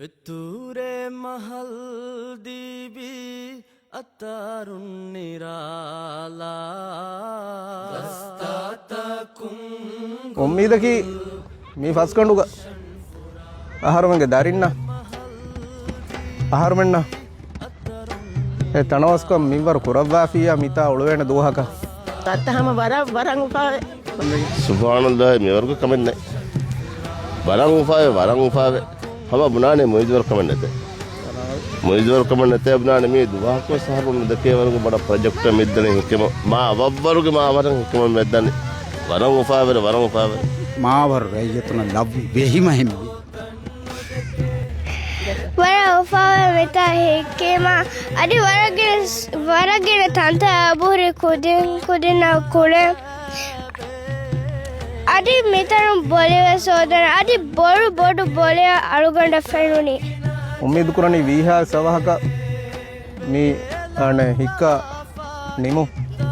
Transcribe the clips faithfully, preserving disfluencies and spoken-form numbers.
ފިތޫރޭ މަހަލް ދީބީ އަތާރުން ނިރާލާ. އުއްމީދަކީ މި ފަސްގަނޑުގަ އަހަރުމެންގެ ދަރިންނަށް، އަހަރުމެންނަށް އެ ތަނަވަސްކަން މިންވަރު ކުރައްވާފިއްޔާ މިތާ އުޅުވޭނެ ދުވަހަކަށް. ތައްތަ ހަމަ ވަރަށް، ވަރަށް އުފާވޭ. ސުބްޙާނައްލާހި، މިވަރުގެ ކަމެއް ނެތް. ވަރަށް އުފާވޭ، ވަރަށް އުފާވޭ. ހަމަ ބުނާނެ މުއިޒްވަރު ކަމެއް ނެތޭ. މުއިޒްވަރު ކަމެއް ނެތޭ ބުނާނެ މީ ދުވަހަކުވެސް އަހަރު ނުދެކޭ ވަރުގެ ބޮޑަށް ޕްރޮޖެކްޓެއް މިއްދަނީ ހިކިމަ. މާ ވައްވަރުގެ މާ ވަރަށް ހިކިމަ މެއްދަނީ. ވަރަށް އުފާވެރި، ވަރަށް އުފާވެރި. މާވަރު ރައްޔިތުންނަށް ލައްވި ވެހި މަހެއް މީ. ވަރަށް އުފާވެ މިތާ ހިކީމާ. އަދި ވަރަށް ގިނަ، ވަރަށް ގިނަ ތަންތަން އަބުރި ކުދިން ކުދިންނަށް ކުޅެ. އަދި މިތަނުން ބޮލެވެސް ހޯދަން. އަދި ބޮޑު ބޮޑު ބޮލެއް އަޅުގަނޑަށް ފެނުނީ. އުއްމީދު ކުރަނީ ވީހާވެސް އަވަހަކަށް މި އަނެއް ހިއްކާ ނިމު.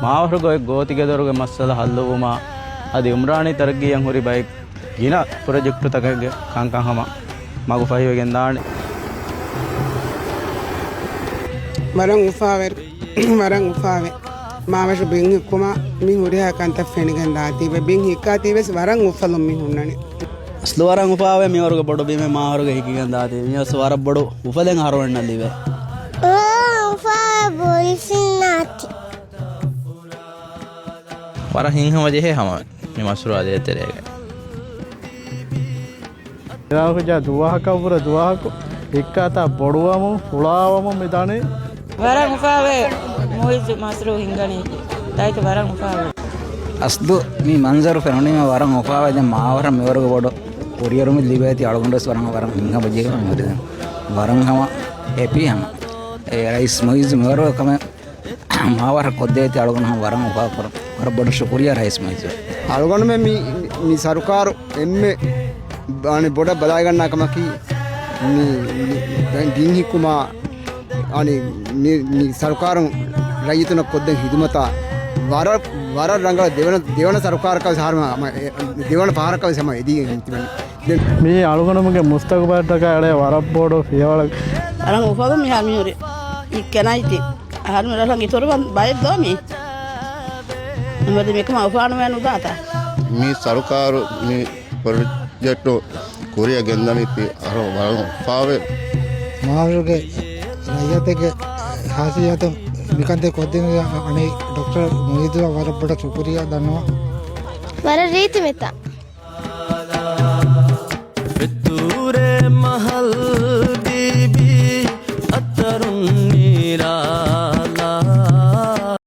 މާވަރުގަ އޮތް ގޯތިގެދޮރުގެ މައްސަލަ ހައްލުވުމާ، އަދި އުމްރާނީ ތަރައްގީއަށް ހުރި ބައެއް ގިނަ ޕްރޮޖެކްޓުތަކެއްގެ ކަންކަން ހަމަ މަގު ފަހިވެގެންދާނެ. ވަރަށް އުފާވެރި، ވަރަށް އުފާވެ. މާވަރު ބިން ހިއްކުމާ މި ހުރިހާ ކަންތައް ފެނިގެން ދާތީވެ، ބިން ހިއްކާތީވެސް ވަރަށް އުފަލުން މި ހުންނަނީ. އަސްލު ވަރަށް އުފާވެ، މިވަރުގެ ބޮޑު ބިމެއް މާވަރުގަ ހިކިގެން ދާތީ. މިވެސް ވަރަށް ބޮޑު އުފަލެއް އަހަރުމެންނަށް ލިބޭ. އުފާވެ ބޮލިފިންނާތި. ވަރަށް ހިތްހަމަޖެހޭ ހަމަ މި މަޝްރޫޢާ ދޭތެރޭގަ. އިރާހުޖާ ދުވަހަކަށްވުރެ ދުވަހަކު ހިއްކާތާ ބޮޑުވަމުން ފުޅާވަމުން މިދަނީ. ވަރަށް އުފާވޭ މުއިއްޒު މަޝްރޫޢު ހިންގަނީ. ދައިތަ ވަރަށް އުފާވޭ. އަސްލު މި މަންޒަރު ފެނުނީމަ ވަރަށް އުފާވޭ. ދެން މާވަރަށް މިވަރުގެ ބޮޑު ކުރިއެރުމެއް ލިބޭތީ އަޅުގަނޑުވެސް ވަރަށް، ވަރަށް ހިތްހަމަޖެހޭ ހަމަ ވަރަށް ހަމަ ހެޕީ ހަމަ. އެ ރައީސް މުއިއްޒު މިވަރުގެ ކަމެއް މާވަރަށް ކޮށްދޭތީ އަޅުގަނޑު ހަމަ ވަރަށް އުފާކުރަން. ވަރަށް ބޮޑަށް ޝުކުރިއްޔާ ރައީސް މުއިއްޒު. އަޅުގަނޑުމެން މި، މި ސަރުކާރު އެންމެ އަނެއް ބޮޑަށް ބަލާގަންނާ ކަމަކީ މި، މި ބިން ހިއްކުމާ، އަނެއް މި، މި ސަރުކާރުން ރައްޔިތުންނަށް ކޮށްދޭ ހިދުމަތާ ވަރަށް، ވަރަށް ރަނގަޅަށް ދެވަނަ، ދެވަނަ ސަރުކާރަކަށް ވެސް ހަމަ، ދެވަނަ ފަހަރަކަށް ވެސް ހަމަ އެދިގެން ތިބެނީ. މި އަޅުގަނޑުމެންގެ މުސްތަގުބަލަށްޓަކާ އެޅޭ ވަރަށް ބޮޑު ފިޔަވަޅެއް. އަޅަން އުފަލުން މިހާރު މިހުރި އިއްކެނައިތި. އަހަރުމެން ރަށަށް އިތުރުވަން ބައެއް ދޯ މީ؟ އެމަދި މިކަމާ އުފާނުވެ ނުދާތާ؟ މި ސަރުކާރު މި ޕްރޮޖެކްޓު ކުރިއަށް ގެންދަނީތީ އަހަރު ވަރަށް އުފާވޭ. މާވަރުގެ ރައްޔިތެއްގެ ހާސިލިއްޔަތުން މިކަންތައް ކޮށްދިނުމަށް އަނެއް ޑޮކްޓަރ މުއިއްޒުއަށް ވަރަށް ބޮޑަށް ޝުކުރިއްޔާ ދަންނަވަން. ވަރަށް ރީތި މިތާ. ފިތޫރޭ